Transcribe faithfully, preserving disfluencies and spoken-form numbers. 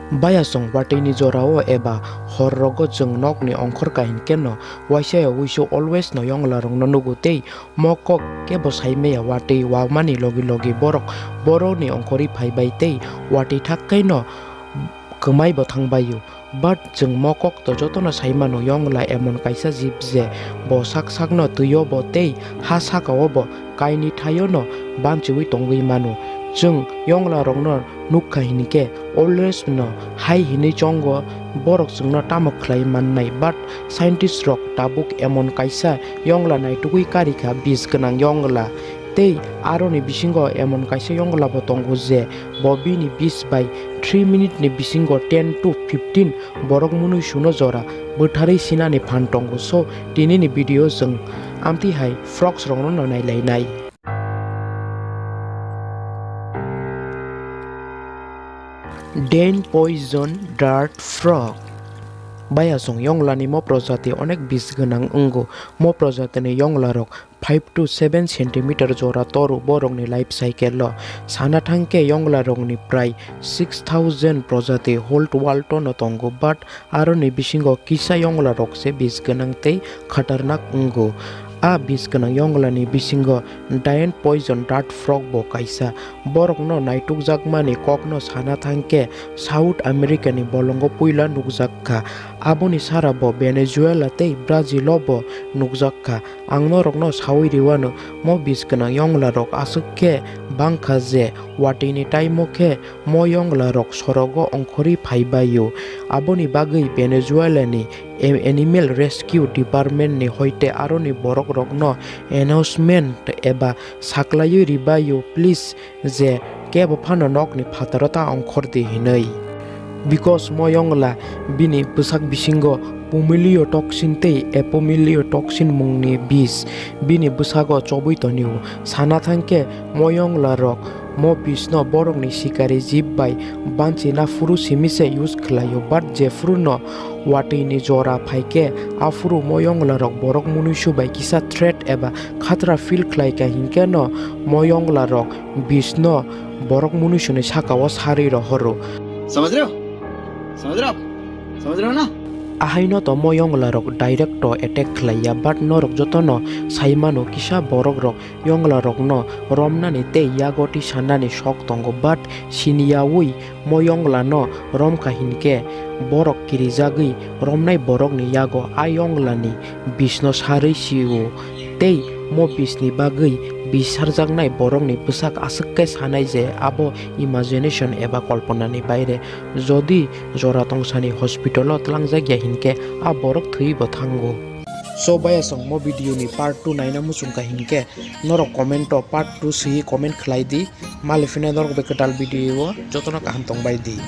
Bayasong watwi ni jora o eba hor rogo chwng nok ni ongkhor kahinkhe no waisa ya wuisu always no yongla rok no nugo tei mo kok kebo sai maya watwi wamani logi logi borok borok ni ongkhorwi phaibai tei watwi thak khe no kwmai bo thangbai o. But chwng mo kok to jotono sai mano, yongla emon kaisa jib je bo sak sakno twi o bo tei ha saka o bo kainwi thai o no banchiwi tongwi mano. Chwng yongla rokno nukha hinkhe always no hai hinwi chongo, borok chwngno tamo khlai mannai, but scientist rok tabuk emon kaisa yongla naitugwi karikha bis gwnang yongla. Tei aroni bisingo emon kaisa yongla bo tongo je bo bini bis bai three minute ni bisingo ten to fifteen borok mwnwi suno jora bwtharwi sinani phan tongo. So, tini ni video chwng amtwi hai frogs rokno no nailainai. Dent poison dart frog. Bayasong yongla ni mo projati onek bis gwnang wngo. Mo projati ni yongla rok five to seven centimeter jora toru borokni life cycle o. Sana thangkhe yonglarokni prai six thousand projati whole world o no tongo, but aroni bisingo kisa yonglarok se bis gwnang tei khatarnak wngo. A bis gwnang yonglani bisingo Dent poison dart frog bo kaisa. Borokno naitukjakmani kokno sana thangkhe South America ni bolongo puila nukjak kha. Aboni sara bo Venezuela tei Brazil o bo nukjak kha. Ang norokno saui riwano, mo bis gwnang yongla rok aswk khe bangkha je watwi ni time o khe mo yongla rok sorogo ongkhorwi phaibai o. Aboni bagwi Venezuela ni Animal Rescue Department ni hoite aroni borok rokno announcement eba saklaiwi ribai o, please, je kebo phano nokni phataro ta ongkhor di hinwi. Because mo yongla bini bwsak bisingo pumilio toxin tei apomilio toxin mungni bis bini bwsago chobwi tonio. Sana thangkhe mo yongla rok mo bisno borokni sikari jib bai banchina phuru simi se use khlaio, but jephuru no watwi ni jora phaikhe aphuru mo yongla rok borok mwnwisu bai kisa threat eba khatra feel khlaikha hinkhe no mo yongla rok bisno borok mwnwisuni sakao sarwi rohoro. समझ रहे हो? समझ रहे हो आप? समझ रहे हो ना? Ahaino to mo yongla rok direct to attack khlaiya, but norok jotono sai mano kisa borok rok yongla rokno romnani tei yago tisanani sok tongo, but siniyaui mo yongla no romkha hinkhe borok kirijagwi romnai borokni yago a yongla ni bisno sarwi sio. Tei mo bisni bagwi bisarjaknai borokni bwsak aswk khe sanai je abo imagination eba kolponani baire. Jodi jora tongsani hospital o twlangjakya hinkhe a borok thwiwi bo thango. So bayasong mo video ni part two naina muchungkha hinkhe norok comment o part two swiwi comment khlai di. Mali phina norok bai kwtal video o jotono kaham tongbai di.